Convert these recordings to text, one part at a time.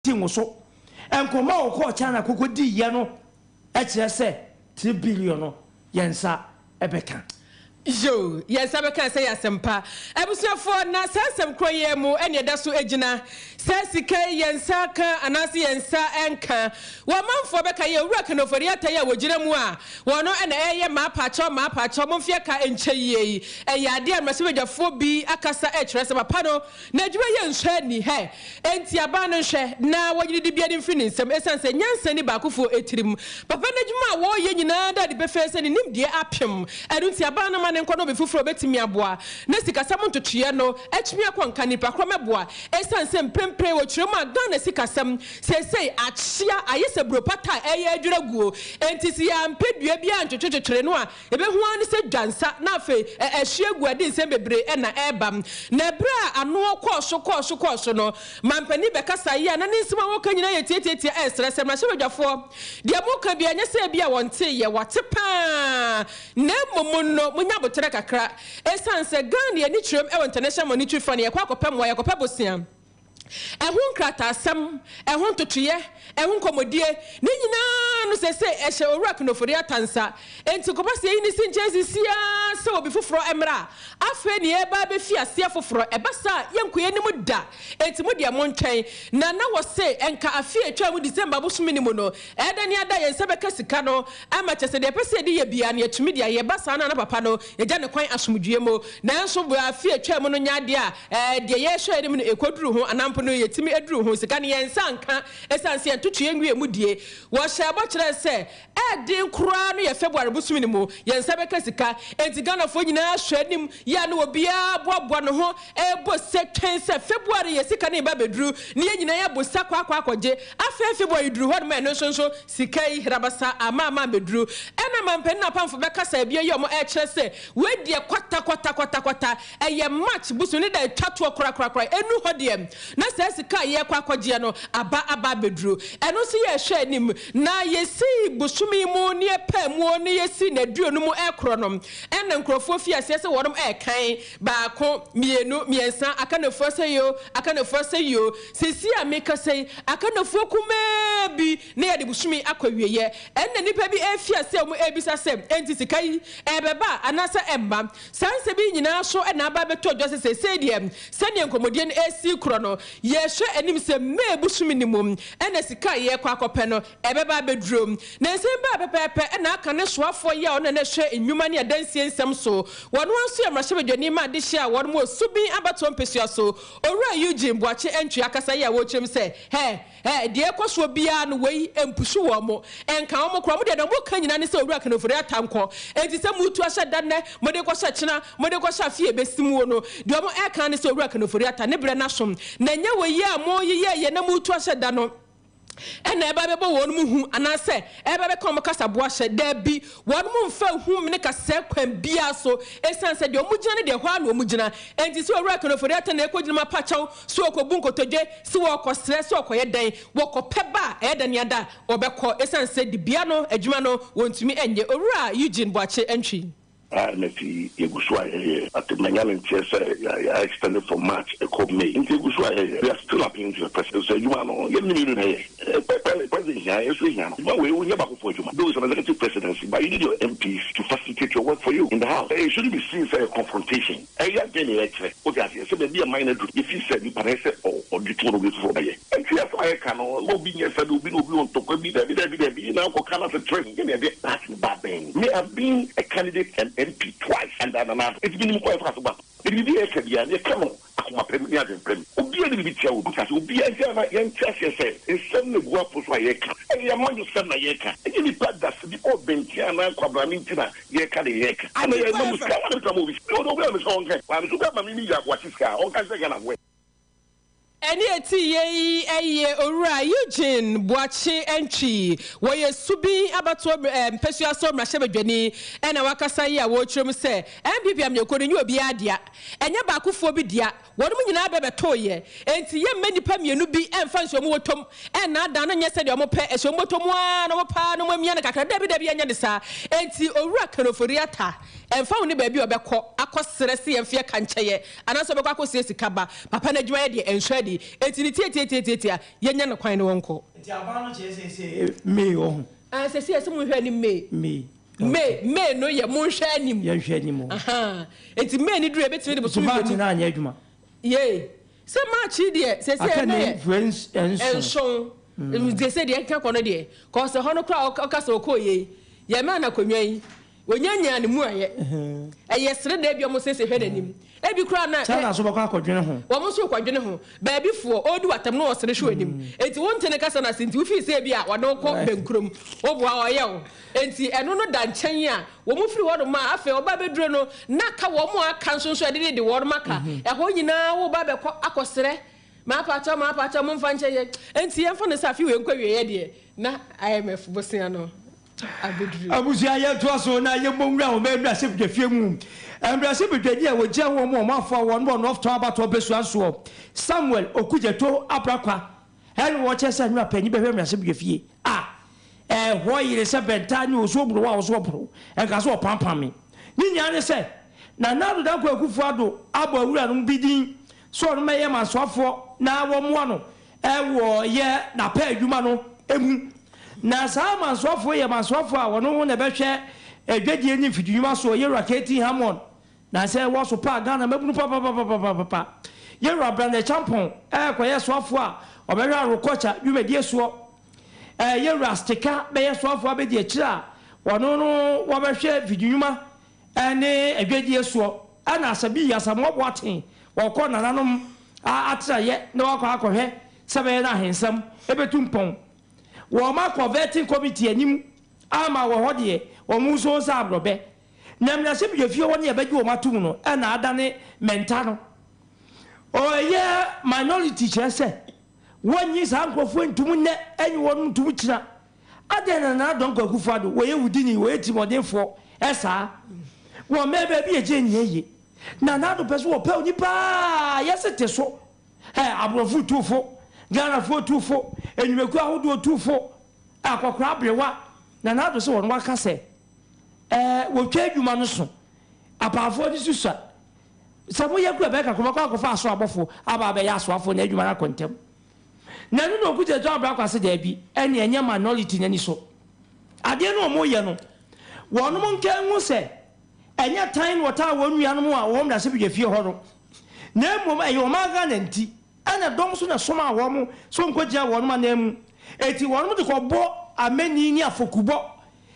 Ti nwoso. Nkɔmmɔ a wɔkɔɔ China kɔkɔ diiɛ no kyerɛ sɛ 3 billion no yɛn nsa bɛka. Yo, yɛn nsa bɛka sɛ yɛ asɛmpa. Abusuafoɔ, na saa asɛm korɔ yɛ mu ɛne ɛda so gyina sɛ sika yi yɛn nsa ka anaasɛ yɛn nsa nka. Wɔn bɛka yɛ Owura Ken Ofori-Atta yi a wɔgyina mu a wɔn ɛna ɛyɛ maapaakyɛw maapaakyɛw momfeɛ ka nkyɛ yie yi, ɛyɛ adeɛ a mmarahyɛbadwafoɔ bi akasa ɛkyerɛ sɛ papa no n'adwuma yɛ nsɔ ani hɛ. Enti aban no nhwɛ na wɔnyini de bia ne mfiri ne nsam, ɛsiane sɛ nyansa ni baakofoɔ etirim. Papa n'adwuma a wɔreyɛ nyinaa da de pɛfɛɛ sɛ ne nimdeɛ apem. Ɛno nti aban no ma ne nkɔ no obi foforɔ obɛtumi aboa na sikasɛm ntotoeɛ no atumi akɔ nka nipa korɔ mɛboa, ɛsiane sɛ mprempren wɔkyerɛ mu a Ghana sikasɛm seesei akyea ayɛ sɛ buropata a ɛyɛ adwira guo. Enti sɛ yɛampɛ dua bi a ntwetwetwetwere no a, yɛbɛhu ara ne sɛ dwansa na afei ɛhye agu ade nsɛm bebree ɛna ɛreba. Na ɛberɛ a ano kɔɔ so kɔɔ so kɔɔ so no, mampanin bɛkasa yi a na ne nsɛm a wɔka nyinaa yɛ tiatiatia, ɛsrɛ sɛ mmarahyɛbadwafoɔ deɛ moka bi ɛnyɛ sɛ bi a wɔnte yɛ wɔate paa, na mmom no monya abotrɛ kakra, ɛsiane sɛ Ghana ani kyerɛm ɛwɔ International Monetary Fund, yɛkɔ akɔpɛ mmoa, yɛkɔpɛ bosea, ɛho nkrataasɛm, ɛho ntotoyɛ, ɛho nkɔmmɔdie ne nyinaa no sɛ ɛhyɛ Owura Ken Ofori-Atta nsa. Enti kɔpa sɛ yɛyi ne si nkyɛn sisiaa sɛ obi foforɔ mmerɛ a afei ne yɛba bɛfi aseɛ foforɔ ɛba saa yɛnkɔ yɛnim da. Enti mo deɛ mo ntwɛn na wɔ se ɛnka afe a atwa mu December bosome no mu no, ɛda ne ada yɛn nsa bɛka sika no ama kyɛ sɛ deɛ ɛpɛ sɛ yɛde yɛ bia no yɛtumi de ayɛ. Ba saa no a na papa no yɛgya ne kwan asomdwie mu. Nanso afe atwa mu no nyɛ adeɛ a deɛ yɛhwɛ anim no ɛkɔduru ho anampo no yɛtumi aduru ho. Sika no yɛn nsa nka, ɛsiane sɛ yɛntoto yɛn nwie mu die. Wɔhyɛ bɔ kyerɛ sɛ ɛden koraa no yɛ February bosome no mu yɛn nsa bɛka sika. Enti Ghanafoɔ nyinaa hwɛ anim yɛ a ne obiara boaboa ne ho ɛbɔ sɛ twɛn sɛ February yɛ sika ne ba bɛduru ne yɛn nyinaa yɛbɔ sa kɔ akɔ akɔgye. Afei February duru hɔ nom, ɛno nso sika yi hrabasa ama ama bɛduru. Ɛna mampanin apamfo bɛkasa ebia yi a ɔmo ɛkyerɛ sɛ weideɛ kwata kwata kwata kwata ɛyɛ March bosom ne da atwa toɔ korakorakora ɛnu hɔ deɛ na saa sika a yɛkɔ akɔgyeɛ no aba aba abɛduru. Ɛno nso yɛ ɛhwɛ anim na yɛsi bosome mu ne yɛpɛ mu ne yɛsi n'aduonu mu ɛkorɔ no, ɛna nkurɔfoɔ fi aseɛ sɛ wɔnom ɛɛkan baako, mmienu, mmiɛnsa, akanafoɔ sɛ yo, akanafoɔ sɛ yo. Sisi a meka sɛ akanafoɔ kumaa bi na yɛde bosome akɔ awieɛ, ɛnna nipa bi efi aseɛ wɔn ebisa sɛ enti sika yi ɛbɛba anaasɛ ɛmba. Saa nsɛm yi nyinaa so ɛna aba abɛtɔ dwa sɛ sɛsɛ deɛ sɛdeɛ nkɔmmɔdeɛ no esi korɔ no, yɛhwɛ anim sɛ May bosome ne mu ɛna sika a yɛkɔ akɔpɛ no ɛbɛba abɛduro. Na nsɛm baa pɛpɛɛpɛ ɛna aka ne soafoɔ yi a ɔno na ɛhwɛ nnwuma ne adansie nsɛm so, wɔn nso yɛ mmarahyɛbadwani ma adehyɛ a wɔn wɔ Subin abatoɔ mpesua so, Owura Eugene Boakye Antwi akasa yi a wɔrekyerɛm sɛ hɛ ɛ deɛ ɛkɔ soɔ biara no wei mpusu wɔn mo nka wɔn korɔ mo deɛ deɛ mo ka nyinaa ne sɛ Owura Ken Ofori-Atta nkɔ. Enti sɛ mutu ahyɛ da nnɛ, mode kɔhyɛ kyena, mode kɔhyɛ afie ebesi mu no, deɛ wɔn ɛka ne sɛ Owura Ken Ofori-Atta ne brɛ n'asom na nyɛ wɔ yi a mo yeyɛ yɛ na mutu ahyɛ da no ɛna ɛba bɛbɔ wɔn mu hu anaasɛ ɛba bɛka wɔn kasaboa hyɛ. Daabi, wɔn mu nfa hu ne kasa kwan biara so, ɛsiane sɛ deɛ wɔn gyina ne deɛ hɔ a na wɔn gyina. Enti sɛ Owura Ken Ofori-Atta na ɛkɔ gyina mu apakyɛw so, ɔkɔbu nkotodwe sɛ wɔkɔsrɛ sɛ ɔkɔyɛ dan wɔkɔpɛ ba a ɛyɛ dan ada ɔbɛkɔ, ɛsiane sɛ dibea no adwuma no wɔntumi nyɛ. Owura Eugene Boakye Antwi. IMF yi yɛgu so a yɛyɛ, but manya ne nteɛ sɛ yɛ extend from March ɛkɔ May, nti yɛgu so a yɛyɛ. We are still appealing to the president sɛ adwuma no yɛne mmienu na ɛyɛ. President hia yɛn nso hia no. Adwuma wei wonyɛ baakofo adwuma, though it's an executive presidency, but you need your MPs to facilitate your work for you in the house. It shouldn't be seen sɛ confrontation. Ɛyɛ adwene na yɛkyerɛ wote aseɛ sɛ baabi a man no aduru, yɛfii sɛ nipa no ɛsɛ ɔde to no obi foforɔ bɛyɛ. Nti asɛm a yɛka no ma obi nyɛ sɛ de obi na obi wɔ ntɔkwa bi. Dabi, dabi, dabi, na akɔka no sɛ trend yɛne ɛde party no ba bɛn. Me, I've been a candidate and MP twice under Nana Addo, nti menim kwan yɛfa so ba. Ɛde biribi a yɛka biara no, yɛka no akoma pɛm ne adwen pɛm. Obiara ne biribi tia obi ase obiara, nti ana yɛnte aseɛ sɛ nsɛm na egu apo so a yɛka ɛyɛ amanyɔsɛm na yɛka, ɛnyɛ nipa dase bi ɔbɛntia anaa nkwabrane nti na yɛka de yɛka ana yɛma mu sika wana bituma ma obi sika obi a mesɛ ɔnka wa mesɛ obi ama mi mi yɛ aboakye sika a ɔnka sɛ Ghana foɔ. Ɛne eti yɛ yi ɛyɛ Owura Eugene Boakye Antwi, wɔyɛ Subin abatoɔ mpɛsua so mmarahyɛbadwani, ɛna wakasa yi a wɔrekyerɛ mu sɛ NPP amanyɔkuo no nyɛ obiara dea, ɛnyɛ baakofoɔ bi dea. Wɔn nyinaa bɛbɛtooyɛ, enti yɛmma nnipa mmienu bi ɛmfa nsuo mu wɔtɔm ɛnaadaa no nyɛ sɛdeɛ ɔmo pɛ ɛhyɛ ɔmo bɔtɔ mu ara na ɔmo paa na ɔmo amia no kakra. Dabi, dabi, ɛnyɛ ne saa. Enti Owura Ken Ofori-Atta ɛmfa ho ne baabi a ɔbɛkɔ akɔsrɛ se yɛmfeɛ ka nkyɛyɛ anaasɛ ɔbɛkɔ akɔsie sika ba, papa no adwuma yɛ deɛ ɛnhwɛ adi. adi. Enti ne tiatiatiatiatia, yɛnya no kwan na wɔnkɔ. Nti aban no kyerɛ seesei May wɔ ho? Ah, seesei yɛse monhwɛ anim May. May. May, May no yɛ monhwɛ anim. Yɛnhwɛ anim o. Ahaa. Enti May no duru a, yɛbɛtumi de bosome Nti March mmienu. no anyɛ adwuma? Yei. Sɛ March yi deɛ, seesei Aka ɛnnɛ ne yɛ. mfeɛ nson. Nson. Seesei deɛ ɛkeka kɔ no deɛ, kɔɔ sɛ hɔ no koraa a ɔka sɛ ɔkɔɔ yei, yɛmaa no akonnwa yi, Wɔnyanyaa ne mmuaeɛ. Ɛyɛ sere da bi a wɔsiesie hwɛ n'anim. Ebi koraa na. China nso bɛkɔ akɔdwene ho. Wɔn nso rekɔdwene ho. Baabi foɔ, ɔredi w'atɛm na ɔresere hwɛ w'anim. Enti wonte ne kasa no ase nti wofii sɛ ebi a wɔde wo kɔ bɛnkurom. Woboa ɔyɛ wo. Enti ɛno no da nkyɛn a, wɔn firi hɔnom a, afei ɔba abɛduro no, na aka wɔn a aka nso nso a ɛde dede wɔnom aka. Ɛhɔ nyinaa woreba abɛkɔ akɔsrɛ. Maapakyɛw, maapakyɛw, momfa nkyɛ yɛn. Enti yɛmfa no sɛ afe wei nkɔ awieeɛ deɛ, na IMF bosea no. abɛduru. Abusua yɛntoa so na yɛmmɔ nwura wɔ mmarahyɛbadwafie mu. Mmarahyɛbadwani a wɔgyina hɔ ma wɔn afoa wɔn wɔ North Tɔn abatoɔ mpɛsua soɔ, Samuel Okudzeto Ablakwa ɛna ɔkyerɛ sɛ nwura panyin bɛhwɛ mmarahyɛbadwafie a ɛhɔ yere sɛ bɛntaa ne osuo boro a ɔso ɔboro nka so ɔpampam me. Ne nyinaa ne sɛ Nana Addo Dankwa Akufo Addo abɔ awuranom bi din sɛ ɔno mmɛyɛ mansoafoɔ na wɔmmoa no wɔ yɛ n'apɛ adwuma no mu. Na saa amansoafoɔ yi yɛ amansoafoɔ a wɔn ho na ɛbɛhwɛ adwadie ne mfidinwuma soɔ, Yɛwura KT Hammond, na sɛ ɛwɔ so paa Ghana mmabunu papapapapapa. Yɛwura Brandon Acheampong ɛrekɔyɛ soafoɔ a ɔbɛhwɛ agriculture dwumadie soɔ. Yɛwura Stika bɛyɛ soafoɔ abɛdi akyire a ɔno no wɔbɛhwɛ mfidinwuma ne adwadie soɔ. Ɛna Asabi Asamoah Boateng wɔkɔ nananom atenaeɛ na wakɔ akɔhwɛ sɛ bɛyɛ no ahensɛm ɛbɛtu mpɔn. Wɔakɔ vetting committee anim ama wɔ hɔ deɛ wɔn nso nsa aborɔbɛ. Na mmarahyɛbadwafie hɔ ne yɛbɛgye wɔn atom no na adane mɛnta no. Ɔyɛ minority kyerɛ sɛ wɔnnye saa nkurɔfoɔ ntom nnɛ ɛnye wɔn ntom kyina. Adɛn na Nana Addo Dankwa Akufo Addo wɔyɛ wudini, wɔyɛ tirimɔdenfoɔ saa? Wɔ mmɛn baabi a ɛgyina nyɛ yie. Nana Addo pɛ sɛ wɔpɛ onipa a yɛse te so. Ɛ, aborɔfo tu fo, Ghanafoɔ tu fo, nnwumakuo ahodoɔ tu fo, akɔkora aberewa, Nana Addo sɛ wɔn waka sɛ, ɛ, wɔtwa adwuma no so, apaafoɔ no susua, sɛ moyɛ kura bɛyɛ kakra mobɛkɔ akɔfa aso abɔfoɔ aba abɛyɛ asoafoɔ na adwuma no akɔ ntɛm. Na ɛno na Okudzeto Ablakwa se daabi, ɛnneɛ ɛnyɛ minority no ani so. Adeɛ no a wɔyɛ no, wɔnom nka nhu sɛ ɛnyɛ tan na wɔtaa wɔn nuanom a wɔwɔ mmarahyɛbadwafie hɔ no, na mmom ɛyɛ ɔman Ghana nti, ɛna dɔm nso na ɛsomaa wɔn sɛ wɔnkɔgyina wɔnom ananmu. Enti wɔnom de kɔbɔ amani ne afɔkubɔ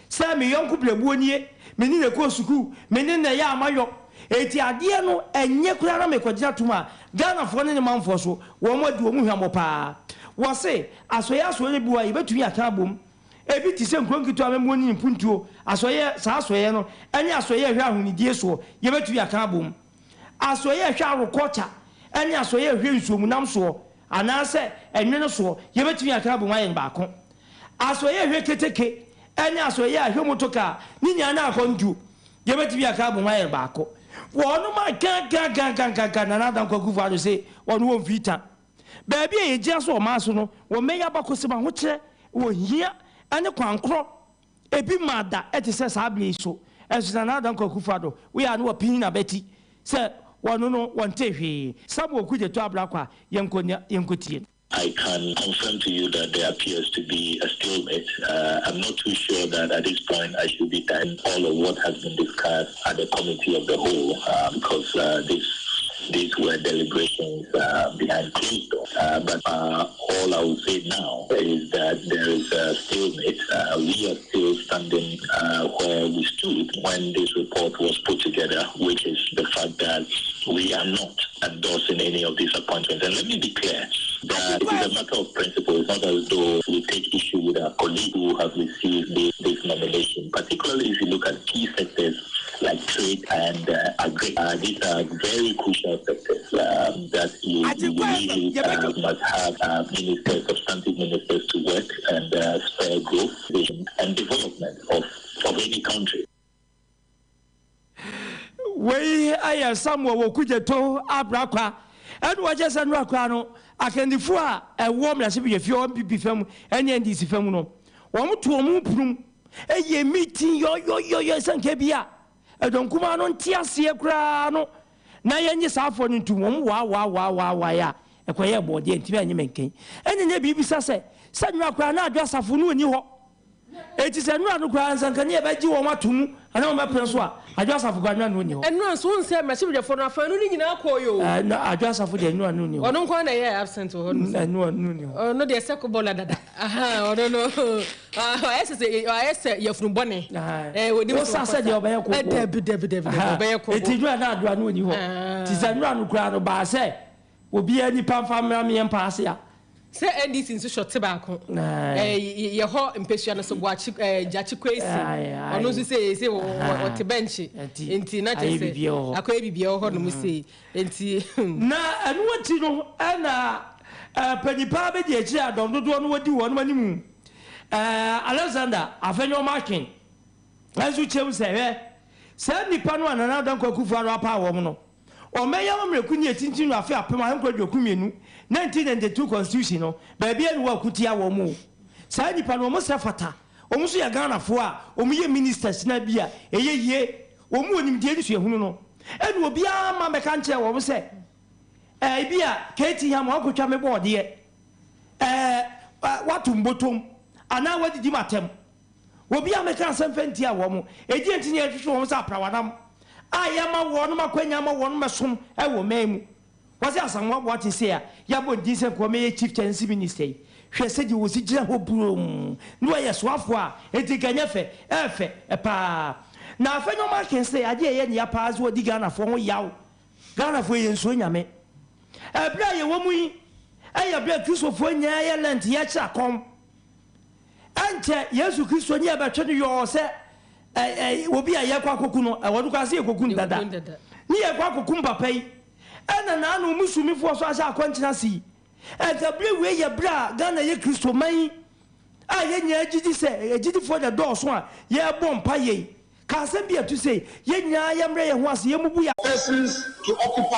sɛ me yɔnko brɛbuo nie, me ne no kɔɔ sukuu, me ne no na ɛyɛ amayɔ. Enti adeɛ no ɛnyɛ koraa na mekɔgyina tom a, Ghanafoɔ ne ne manfoɔ so, wɔn adi wɔn hwammɔ paa. Wɔse, asoɛeɛ asoɛeɛ bi wɔ hɔ a yɛbɛtumi aka abom. Ebi te sɛ nkuro nketewa amammuo ne mpuntuo asoɛeɛ, saa asoɛeɛ no ne asoɛeɛ a ɛhwɛ ahonidie soɔ, yɛbɛtumi aka abom. Asoɛeɛ a ɛhwɛ agriculture ne asoɛeɛ a ɛhwɛ nsuomunam soɔ anaasɛ ɛnwene soɔ, yɛbɛtumi aka abom ayɛ no baako. Asoɛeɛ a ɛhwɛ keteke ne asoɛeɛ a ɛhwɛ motokaa, ne nyinaa ne akwantuo, yɛbɛtumi aka abom ayɛ no baako. Wɔnom akaakaakaakaaka Nana Dankwa Akufo-Addo se wɔn wɔmfii ta. Baabi a yɛgyina so wɔ ɔman so no, wɔmmɛyɛ abakɔsɛm ahokyerɛ wɔ hia ne kwan korɔ ebi mmaa da te sɛ saa berɛ yi so. Nso Nana Dankwa Akufo-Addo woyɛ a na wapini n'abati sɛ wɔno no wɔntee hwee. Samuel Okudzeto Ablakwa yɛnkɔ na yɛnkɔtie no. I can confirm to you that there appears to be a stalemate. Uh, I'm not too sure that at this point I should be tying all of what has been discussed at the committee of the whole uh, because uh, this these were deliberations uh, behind closed doors. Uh, but uh, all I will say now is that there is a stalemate. Uh, we are still standing uh, where we stood when this report was put together, which is the fact that we are not endorsing any of these appointments. And let me be clear that it is a matter of principle. It's not as though we take issue with our colleagues who have received this, this nomination, particularly if you look at key sectors like trade and uh, agri. Uh, these are very crucial sectors um, that you, you really uh, must have uh, ministers, substantive ministers to work and uh, spur growth and development of, of any country. Wei yɛ Samuel wɔ Kudjeto Abrakwa ɛna wɔkyerɛ sɛ nnora koraa no akandifoɔ a ɛwɔ mmarahyɛbadwafie hɔ NPP fam ne NDC fam no wɔn to wɔn pono mu yɛ meeting yɔyɔyɔyɔ sɛ nka bi a ɛdɔm kumaa no nte aseɛ koraa no na yɛnye saa afoɔ no ntum wɔn waawaawaawaawae a. Ɛkɔyɛɛ bɔɔdeɛ ntumi annye me nken. Ɛnna na biribi sa sɛ, sɛ nnora koraa na Adwo Asafo no nni hɔ. Enti sɛ nnora no koraa nsa nka ne yɛbɛgye wɔn ato mu anaa wɔbɛpene so a, Adwo Asafo koraa nnora no nni hɔ. Nnora nso, wohu sɛ mmarahyɛbadwafoɔ no afanu no nyinaa kɔeɛ o. Ɛɛ, na Adwo Asafo deɛ nnora no nni hɔ. Ɔno nko ara na ɛyɛɛ absent wɔ hɔ nom. Nnora no nni hɔ. Ɔno deɛ sɛ kobɔla dada. Ahaa, ɔno no, ɔayɛ sɛ sɛ ɔayɛ sɛ yafunu bɔne. Ɛɛ, onim sɛ ɔkɔ sa. Sɛ deɛ ɔbɛyɛ koko. Dabi, dabi, dabi, dabi, ɔbɛyɛ koko. Enti nnora na Adwoa no nni hɔ. Nti sɛ nnora no koraa no baa sɛ obiara nipa mfa mmra meɛ mpa ase a. Sɛ NDC nso hyɛ ɔte baako. Ɛɛ, yɛ hɔ mpesua no so Boakye, ɛɛ, Gyakye Quayson. Ɔno nso sɛ sɛ ɔte bɛnkye. Nti na kyerɛ sɛ akɔyɛ biribiara wɔ hɔ nom sei. Nti. Na ɛno akyi no ɛna panyin paa bɛdi akyire a dɔm dodoɔ no wɔdi wɔnom anim, Alexander Afenyo-Markin nso kyerɛ mu sɛ, hwɛ, saa nnipa no a Nana Dankwa Akufo-Addo apaw wɔn no, wɔmmɛyɛ amammerɛku ne atintim no afe 1932, 1992 Constitution no, baabiara nni hɔ a ɛko tia wɔn o. Saa nnipa no, wɔn sɛ fata, wɔn nso yɛ Ghanafoɔ a wɔyɛ ministers na bi a ɛyɛ yie, wɔn wɔ nimdeɛ ne suahunu no, ɛna obiara mma mmɛka nkyerɛ wɔn sɛ, Ɛɛ, ebia KT Hammond akotwa me bɔɔdeɛ, ɛɛ, wato me bɔtɔm, anaa wadidi m'atɛm. Obiara mmɛka asɛm mfa ntia wɔn. Ɛdeɛn nti na yɛhwehwɛ wɔn sɛ aprawanam a yɛma wɔnom akwanya ma wɔnom bɛsom wɔ man mu? Wɔse Asamoah Boakye sei a yɛabɔ ne din sɛ nka ɔmmɛyɛ Chieftaincy Minister yi, hwɛ sɛdeɛ ɔsi gyina hɔ buromm na wayɛ soafoɔ a, enti nka ɛnyɛ fɛ? Ɛyɛ fɛ paa. Na Afenyo-Markin se adeɛ a ɛyɛ ne ya paa sɛ ɔdi Ghanafoɔ ho yaw. Ghanafoɔ yɛ nsuro Nyame. Ɛberɛ a yɛwɔ mu yi yɛ berɛ a Kristofoɔ nyinaa yɛ Lent yɛkyerɛ akɔm. Ɛnkyɛ Yesu Kristo ne yɛbɛtwe no yɔɔ sɛ obi a yɛkɔ akɔku no, ɛwɔ no koraa sɛ yɛkɔku no dada. Ne yɛkɔ akɔkum papa yi. Ɛna naano Musumifoɔ so ahyɛ akɔnkyene ase yi. Ɛnka berɛ wei yɛ berɛ a Ghana yɛ Kristoman yi a yɛn nyinaa gyidi sɛ agyidifoɔ na ɛdɔɔso a yɛrebɔ mpaeɛ yi. Ka asɛm bi a ɛto sei, Yɛn nyinaa yɛmmrɛ yɛn ho ase, yɛmmubu yɛn. Persons to occupy.